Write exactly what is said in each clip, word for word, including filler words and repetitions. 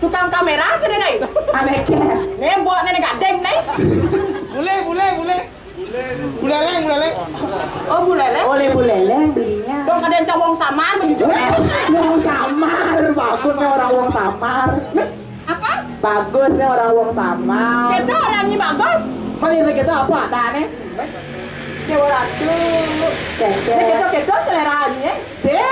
Tukang kamera ke dia, Dai? Aneh ke? Nembok nenek gadeng, Dai. Bule, bule, bule. Buleleng, buleleng. Oh, buleleng? Oleh buleleng belinya. Dong, ada yang cawong samar, begitu. Wong samar, bagus nih orang wong samar. Apa? Bagus nih orang wong samar. Kita orangnya bagus. Mana yang kita apa ada nih? Dewa Ratu. Keke. Kita, kita seleranya. Sih.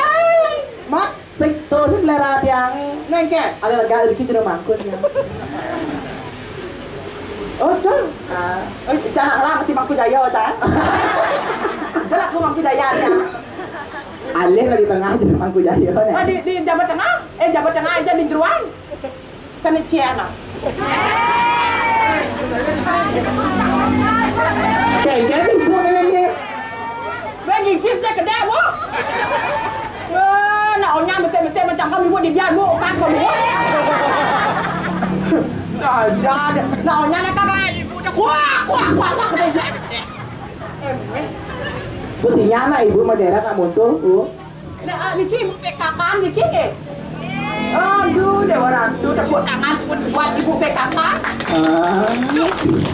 Mat. Sing, tuh sih selera tiang. Nengke. Ada lega rezeki jero mangkun ya. Oh, tuh. Ah. Eh, jangan lah, masih Mangku Jaya, Cang. Jelas gua Mangku Jaya, Cang. Alih lagi tengah aja Mangku Jaya nih. Oh, di, di Jabat Tengah? Eh, Jabat Tengah aja di Jeruan. Sana Ciana. Kayak jadi gua ngomongnya. Gue gigis deh, kedek, Bu. Wah, nak onya mesek-mesek macam kamu, Bu, di biar, Bu, tak, Bu. Saja deh. Nak onya nak kagak ibu dah. Kuak, kuak, kuak, kuak. Eh, eh. Bu, sinyal lah, Ibu, mau daerah tak muncul, Bu. Nah, ah, niki Ibu P K K niki nggih. Aduh, Dewa Ratu, tepuk tangan pun buat Ibu P K K. Ah.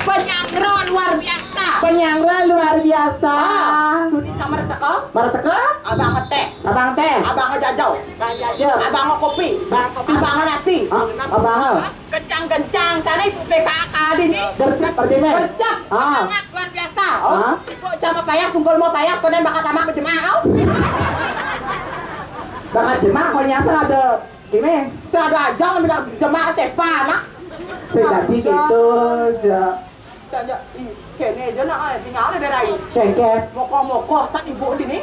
Penyangro luar biasa. Penyangro luar biasa. Ah, di kamar teko. Kamar teko? Abang teh. Abang teh. Abang jajau. Jajau. Abang kopi. Abang kopi. Abang nasi. Ah, abang. Ah, kencang-kencang sana Ibu P K K di ni. Gercep, berarti, men? Gercep. Ah. Semangat luar biasa. Oh, ah. Sibuk sama payah, sungkul mau payah, kau dan bakat amak berjemaah kau. Bakat jemaah, kau nyasar ada gini. Saya ada aja ngambil jemaah sepa, nak. Saya tadi gitu aja. Cak, cak, ih, kene aja nak, eh, tinggal ada rai. Kengke. Mokoh-mokoh sak ibu di ni.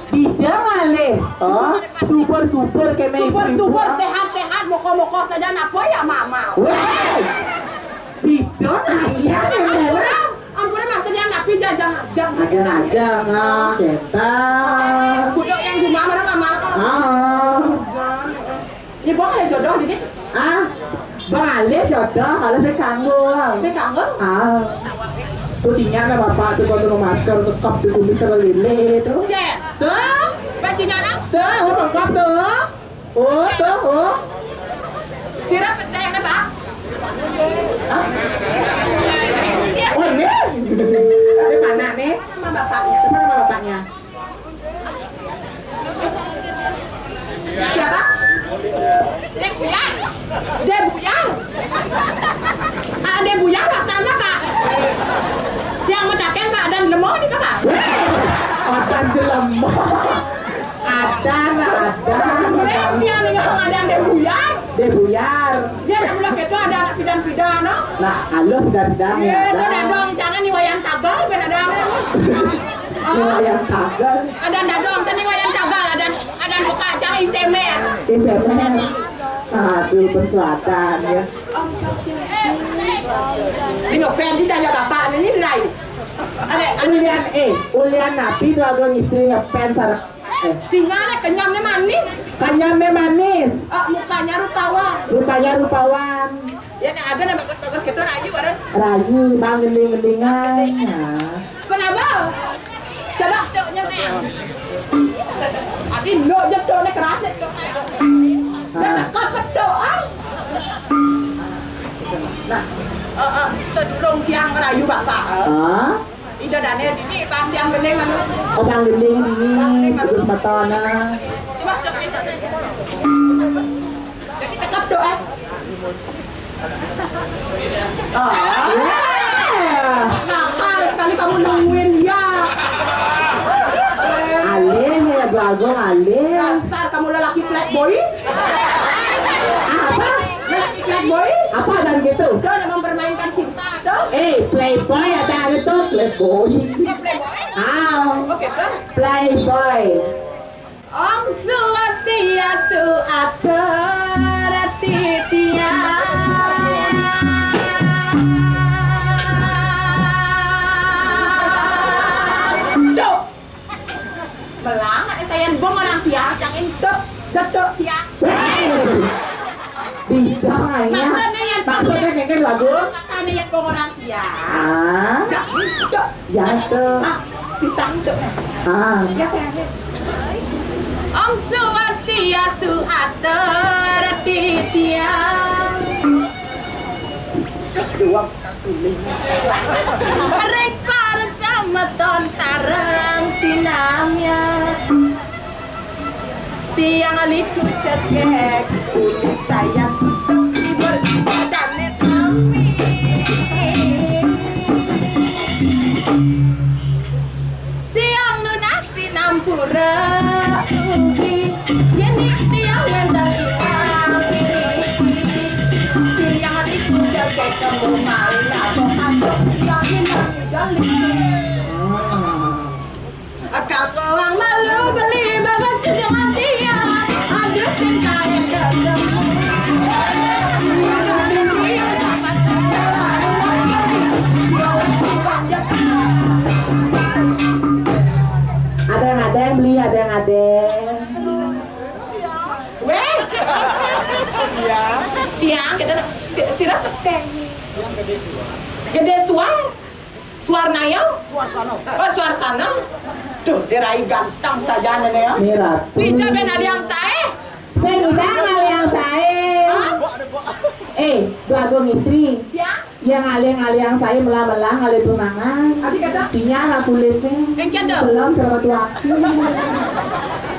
Bijang alih. Oh, super-super kene ibu-ibu. Super-super, ah. Sehat-sehat, mokoh-mokoh saja napa ya mama. Weh. Bijang ayah. Ampura, ampura maksudnya napi jajang-ajang. Ajang-ajang, ah, kita. Budok yang cuma mana nama? Ah. Ibu ada jodoh di ni? Ah, bang alih jodoh, kalau saya kanggo. Saya kanggo? Ah. Tuh sinyal lah bapak tuh kalau mau masker, tuh kop tuh kumis terlele tuh. Cek. Tuh. Bacinya lah. Tuh, oh, lengkap tuh. Oh, tuh, oh. Sirap pesek nih, Pak. Ah. Oh, ini. Ini mana nih? Sama bapaknya. Mana bapaknya? Siapa? Dek Buyang. Dek Buyang. Ah, Dek Buyang pas nama, Pak? Yang medaken, Pak, dan lemo ni, Pak? Adan jelema. Adan, adan. Eh, dia ni orang adan Dek Buyang. Dek Buyar. Dia nak mula keto ada anak pidan-pidan, no? Nah, aluh pidan-pidan. Iya, ya, tu ada. Dadong, jangan ni wayang tagal, ben ada. Ini wayang tagal. Ada dadong, sini wayang tagal, ada, ada buka, jangan isemer. Isemer. Aduh, persuatan ya. Om Swastiastu. Ini ngefans di cahaya bapak, ini rai. Ada, ada. Ulian, eh, ulian napi tu ada istri ngefans ada. Eh. Tinggal kenyamnya manis. Kenyamnya manis. Ah, mukanya rupawan. Rupanya rupawan. Ya, nak ada nak bagus-bagus gitu, rayu harus. Rayu, bang, ngeling-ngelingan. Nah. Kenapa? Coba duknya, sayang. Abi nduk je duk ni keras je duk ni. Dah, ah, teko peduk, ah. Nah, eh, eh, sedurung tiang rayu bapak, eh. Ah? Ida dane dini, pang tiang gending anu. Oh, pang gending dini, putus mata, nah. Coba duk ni. Jadi cekap duk, eh. Ah. Wah. Nakal sekali kamu nungguin dia. Alih ya, Bagong, alih. Dasar kamu lelaki playboy. Apa? Lelaki playboy. Apa dan gitu? Tuh, nak mempermainkan cinta, tuh. Eh, playboy ada, ada tuh, playboy. Oh, playboy? Ah. Oke, tuh. Playboy. Om Swastiastu, atur titiang. Duh. Melang, nak saya bong orang tiang, jangan duh, duh, duh, tiang. Bijang aja. Maksudnya yang maksudnya kayak lagu. Katanya yang bong orang tiang. Ah. Jangan duh. Ya tuh. Ah, pisang tuh. Ah. Ya, sayang. Om Swastiastu, atur titiang. Duwang suling. Ring para semeton sareng sinamian. Tiang Liku Cekek, uli sayan kutuk iwur ida dane sami. Tiang nunas sinampura ugi, yen tiang wenten iwang. Tiang Liku Cekek kembung malih napa kacok tiang inang ida Liku. Kanggo wong malu beli bagas kejaman tiang. Aduh, sing kae gegem. Kami tiang dapat segala uang beli. Jualan panjat. Ada yang ada yang beli, ada yang ada. Weh. Iya. Tiang kita si-, sira peseng. Yang gede suar. Gede suar. Suarnaya? Suarsana. Oh, Suarsana. Duh, dirai ganteng saja nene ya. Ni ratu. Dija ben aliang sae. Sing idang aliang sae. Hah? Eh, dua agung istri. Ya. Yang aliang-aliang sae melah-melah ngalih tunangan. Adi kata? Tinggal lah kulitnya. Engken dah. Belum sama tuaki.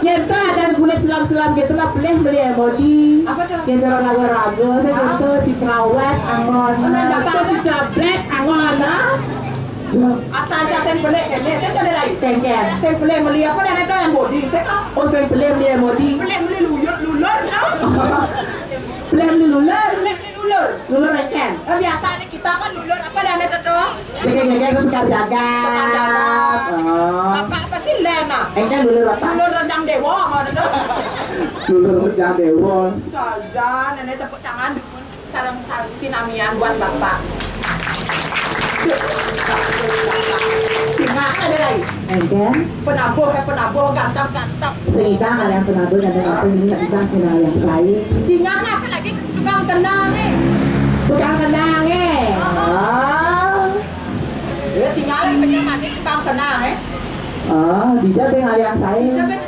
Yen to ada kulit selam-selam gitu lah, pelih beli M O D. Apa tuh? Yen cara raga-raga, saya gitu, Citrawet, Anggon. Apa yang dapat? Citrawet, Anggon, nah. Asal aja sing beli kene, sing ada lagi. Kengken. Sing beli beli apa dan itu M O D, sing kok? Oh, sing beli beli M O D. Beli beli luyur, lulur, no? Beli beli lulur. Beli beli lulur. Lulur engken. Kan biasa nih kita kan lulur apa dan itu tuh? Jaga-jaga itu sekar jagat. Sekar jagat. Oh. Bapak apa sih, Lena? Engken dulur bapak. Dulur Rejang Dewa, ngono to. Dulur Rejang Dewa. Saja, nenek tepuk tangan dukun. Sareng sar-, sinamian buat bapak. Singak ada lagi. Engken. Penabuh, eh, penabuh, ganteng-ganteng. Sing idang kalian penabuh, ganteng-ganteng, ini idang sing kalian saya. Singak apa lagi? Tukang kenang, eh. Tukang kenang, eh. Oh. Oh. Ya, tinggal yang punya manis tukang kenang, eh. Oh, dija ben aliang sae. Dija ben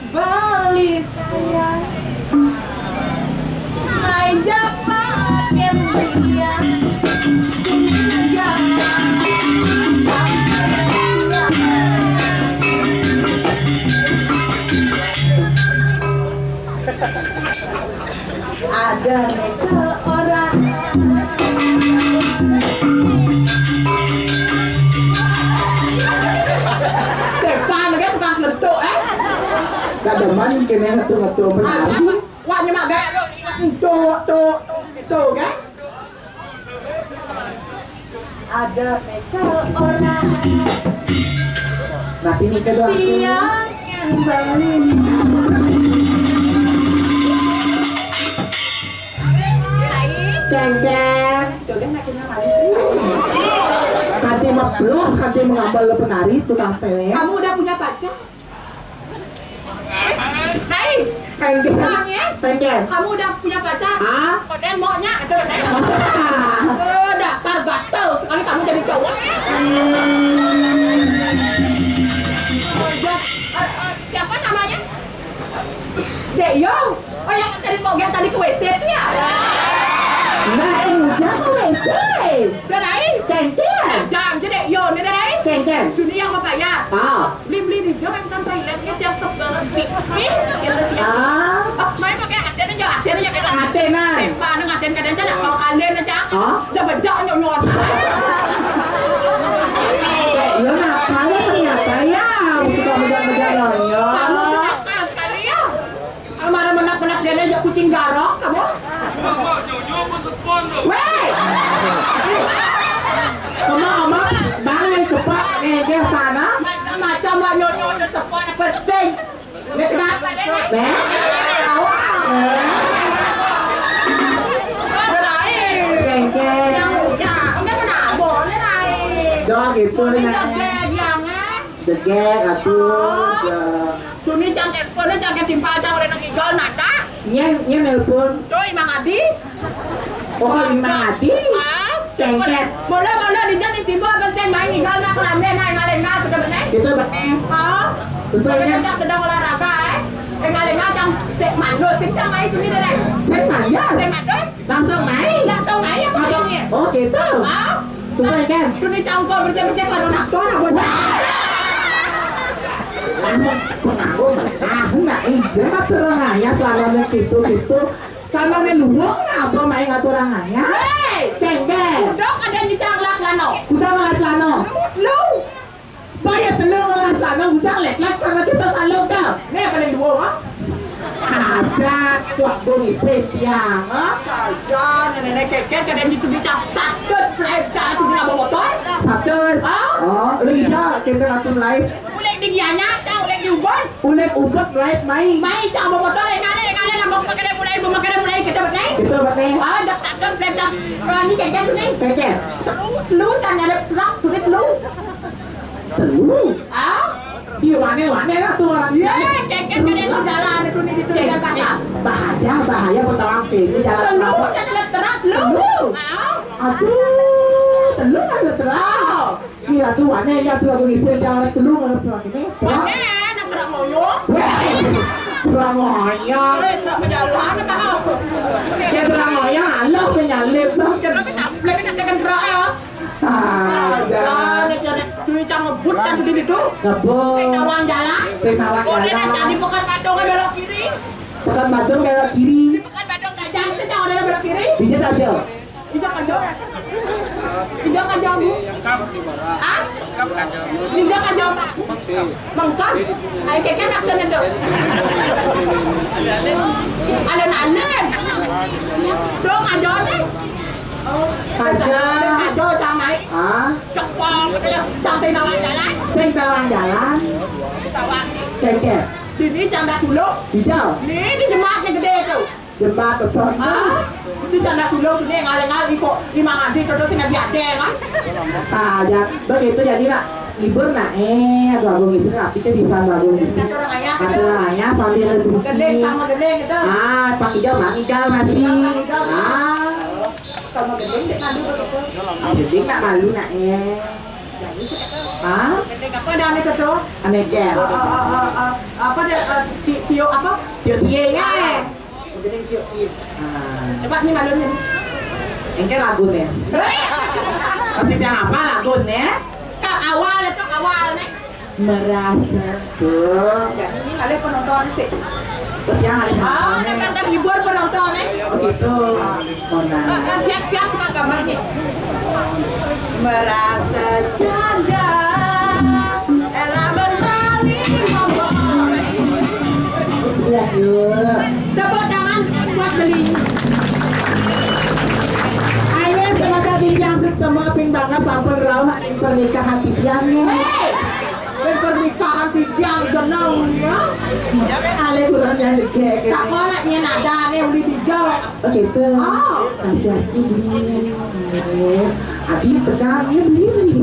beli saya. Mai jaman yang dia. Ada neke orang. Sepan ke tukang ngetuk, eh? Kademen kene ngetuk-ngetuk penari. Apa? Wah, nyemak gaya lo, nyemak ngetuk, tuk, tuk, gitu, kan? Ada neke orang. Tapi neke doang. Tiang yang beli. Kengkeng. Jodoh makin manis. Kanti meploh, kanti mengambal lo penari, tukang pele. Kamu udah punya pacar? Nai. Pengker. Bang, ya? Pengker. Kamu udah punya pacar? Ah? Koden maunya ada, Nai. Oh, dasar gatel. Sekali kamu jadi cowok, ya? Oh, iya. Eh, eh, siapa namanya? Dek Yong. Oh, yang tadi mau tadi ke W C itu, ya? Nah, eh, jangan ke W C. Udah, Nai? Kengker. Jangan, jadi Yong, udah, Nai? Kengker. Dunia sama payah. Ah. Beli-beli di jam yang kan toiletnya tiap tebel pipis gitu tiap. Ah. Oh, main pakai aden aja, aden aja kan. Aden, ah. Sempana ngaden kadang aja, kalau kalian aja. Ah. Udah bejak nyonyon. Eh, iya, nah, kalian ternyata ya, suka bejak-bejak nyonyon. Kamu tuh nakal sekali ya. Amara menak-menak dene aja kucing garok kamu. Bapak Jojo apa Sepon tuh? Weh! Kamu ngomong, mana yang cepat, eh, dia sana? Macam-macam lah, nyonyo ada Sepon apa sing? Dia kenapa, Dek? Beh? Tahu? Berair. Cengkeh. Yang udah, udah kenapa? Boleh lain. Doa gitu, Ini nah. Jaga, jangan. Jeget, atuh. Oh. Ya. Tuni cangket, pone cangket timpal cang oleh nang igal nada. Nyen, nyen nelpon. Tuh, Imang Adi. Oh, Imang Adi. Ah. Cengket. Mula, mula, di jam istimewa apa sih main igal nak kelambe, nak maling nak, sudah benar. Kita benar. Oh. Terus Pada ini? Kita sedang olahraga, eh. Énggal-énggal cang, sing mandus, sing cang mai tuni deh. Sing mandus? Sing mandus. Langsung mai? Langsung mai apa? Oh, gitu. Ah? Susah kan? Tuni cang kok bersih-bersih kalau nak. Tuh, nak buat. Aku pengaruh, aku nak ijab terang aja, kalau gitu-gitu. Kalau nih luwung, apa mai ngatur aja? Hei! Kengkeng. Udah ada nyicang lah, lano. Udah lah, lano. Lu, lu. Bayar telur lah, lano, udah lek-lek, karena kita salur dah. Nih, paling dua, ha? Ada, kuat bung istri tiang, ha? Saja, nenek keket, kadang gitu dicap. Satu, sepuluh, satu, di motor. Satu. Ha? Oh, lu bisa, kita nanti mulai. Ulék di Gianyar, cang, ulék di Ubud. Ulék Ubud, lain mai. Mai, cang, bawa motor, lain kali, lain kali, nambah pakai mulai, bawa makan mulai, kita buat naik. Kita buat naik. Ah, dak sadar, belum cang. Rani keket tu ni. Keket. Lu, lu, cang, ada perak, tu ni, lu. Lu? Ah? Di mana, mana lah tu orang dia? Ya, keket, keket, tu jalan, tu ni, tu ni, bahaya, bahaya, pertama kali jalan. Lu, cang, ada terak, lu. Lu? Ah? Aduh, lu ada terak. Gila tuh, aneh ya tuh, aku istri dia orang telur, orang telur ini. Mana nak kerak moyo? Weh, kerak moyo. Kerak nak berjalan, tahu. Dia kerak moyo, Allah penyalip tuh. Jangan kita, boleh kita second kerak ya. Ah, jangan. Jangan, jangan. Dulu cang ngebut, cang dulu itu. Ngebut. Sing nawang jalan. Sing nawang jalan. Oh, dia nak jadi bukan kadung belok kiri. Pekan Badung belok kiri. Di Pekan Badung dah jalan, itu jangan ada belok kiri. Bisa tak jauh? Ijak aja. Ijak aja, Bu. Lengkap. Hah? Lengkap aja. Ijak aja, Pak. Lengkap. Ayo, keke nak sana dong. Alun-alun. Dong aja deh. Aja. Aja, Cang, ai. Hah? Cepol, gitu ya. Cang, sing nawang jalan. Sing nawang jalan. Tawang. Keke. Dini canda sulu. Hijau. Nih, di jemaat nih gede tuh. Jembat betul. Ah, itu canda sulu tu ni, ngalih-ngalih kok Imam Adi tu, tu sing adi-adi kan? Ah, ya, begitu jadi nak libur nak, eh, ada lagu ngisi lah, pikir bisa lagu ngisi. Ada orang ayah, ada orang ayah sambil duduk. Gending sama gending gitu. Ah, Pak Ijal, Mang Ijal masih. Gending, Mang Ijal. Ah. Sama gending, cek malu begitu. Gending nak malu nak, eh. Ah? Gending apa ada aneh tu? Aneh, Cel. Ah, ah, ah, ah, ah. Apa dia, eh, ti-, tio apa? Tio Tie nya, eh. Jadi, yuk, yuk. Ah. Coba ni malu ni. Engke lagu ni. Pasti yang apa lagu ni? Kak awal tu, awal ni. Merasa. Tuh. Ini kali penonton sih. Yang ada. Oh, penonton, nak terhibur penonton ni. Oh, gitu. Kona. Eh, eh, siap-siap, Kak, gambar ni. Merasa janda. Ela berbalik ngomong. Iya, iya. Tepuk tangan buat beli. Ayo, semoga titiang semua ping banget sampun rauh ing pernikahan titiang ni. Hei! Ing pernikahan titiang jeneng ya. Ale kurang yang degek. Tak kolek ni ada ni uli bijak. Oh, gitu. Oh. Hati-hati beli. Adi pegang ni beli, beli.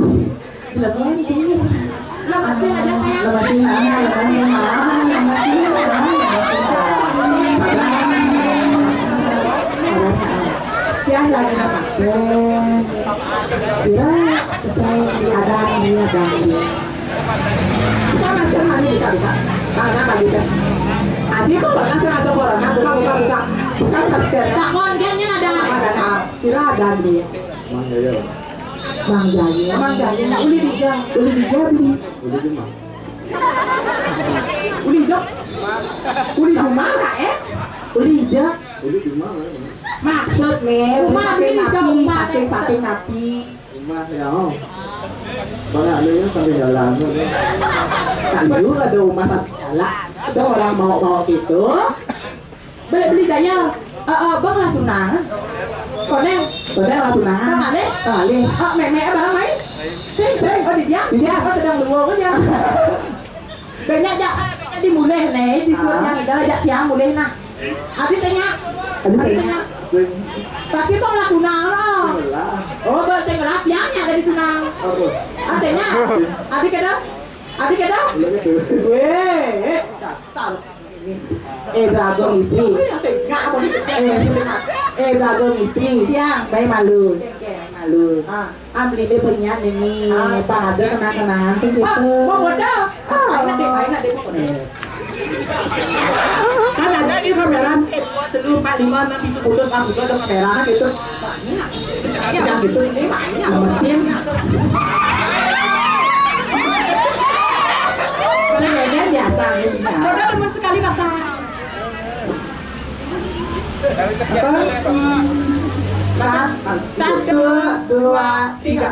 Lepasin aja, sayang. Lepasin, ah, lepasin, ah, lepasin, ah, lepasin, ah. Ya, lagi apa? Kira saya ada, dia ada. Kita masih hari kita buka. Karena tadi kan. Tadi kok bahkan saya ada corona, buka, buka, buka. Bukan masker. Tak, kontennya ada. Ada, ada. Kira ada sih. Mang Jaya. Mang Jaya. Mang Jaya. Uli Dija. Uli Dija beli. Uli Juma. Uli Jok. Uli Juma lah, eh? Uli Ija. Uli Juma mana? Maksud nih, rumah ini Ija, rumah saking, saking napi. Rumah ya, oh. Banyak lu yang sambil jalan tuh. Kan dulu ada rumah sambil jalan. Ada orang mau-mau gitu. Beli-beli gaya. Eh, eh, bang lah tunang. Koneng. Koneng lah tunang. Bang Ale. Bang Ale. Eh, meme, eh, barang lain. Sing, sing. Oh, di dia? Di dia. Oh, sedang dua aja. Banyak aja. Jadi mulai nih, di surat yang itu aja tiang mulai nah. Habis tanya. Habis tanya. Tapi bang lah tunang lah. Oh, bang, saya ngelak tiangnya dari tunang. Artinya, habis kada? Habis kada? Weh, eh, dasar. Eh, Bagong istri. Eh, eh, Bagong istri. Tiang. Baik malu. Malu. Ah. Ambil dia punya ini. Ah. Pak ada kenang-kenangan sih gitu. Oh, mau bodoh. Ah, enak deh, enak deh. Eh. Empat, lima, enam, pitu, putus, ah, udah, udah, merah gitu. Yang gitu, ini banyak. Lemesin. Kalau biasa, ya. Roda demen sekali, Bapak. Apa? Sat-, satu, dua, tiga.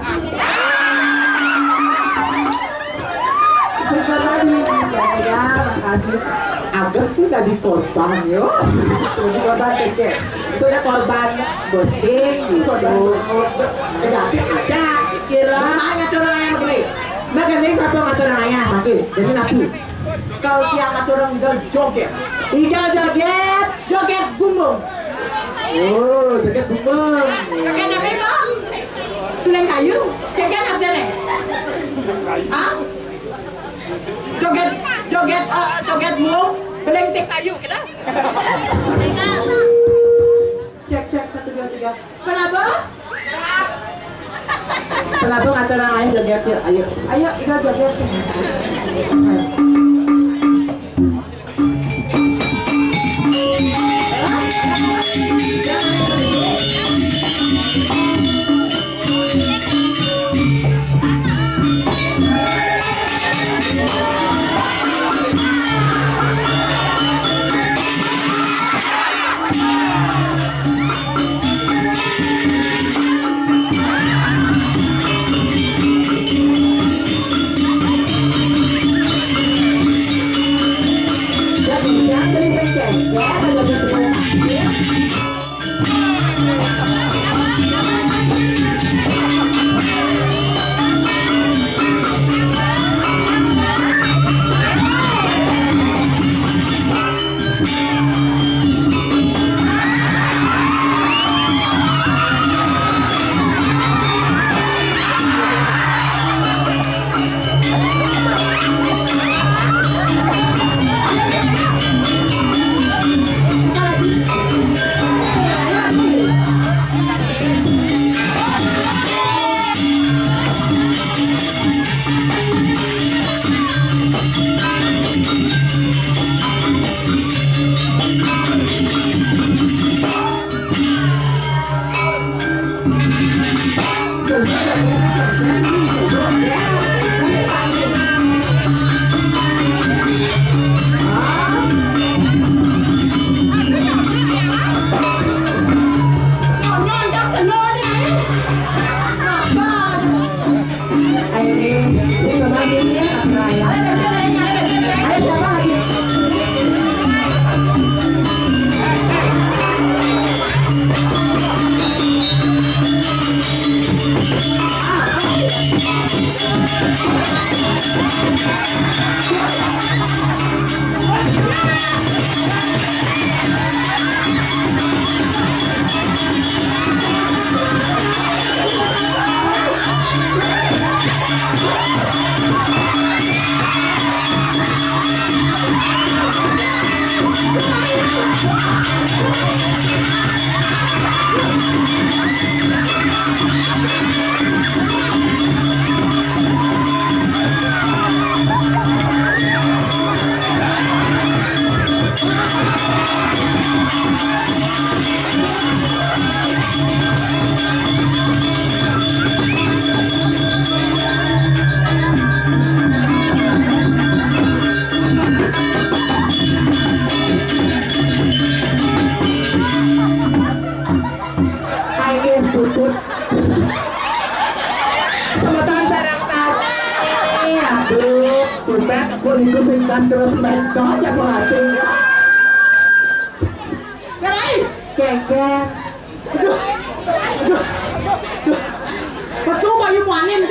Sebentar lagi. Ya, ya, makasih. Agak sih jadi korban, yo. Sudah korban kecil. Sudah korban ghosting, gitu. Jadi ada. Kira. Mana ngatur ayam gede? Mbak, gandeng siapa ngatur ayam? Lagi. Jadi napi? Kalau dia ngatur orang joget. Igal joget. Joget bumbung. Oh, joget bumbung. Kan apa itu? Suling kayu. Joget apa nih? Hah? Joget, joget, eh, joget bumbung. Belengsing kayu, kita. Cek, cek, satu, dua, tiga. Pelabur? Pelabur atau orang lain joget, yuk, ayo. Ayo, kita joget sini. Ayo, tutut. Semeton sareng sami. Aduh, Purbat, kok niku sing tas terus bengkok ya, Bu Hati. Kerai. Kengkeng. Aduh. Aduh. Aduh. Pesu bayu muane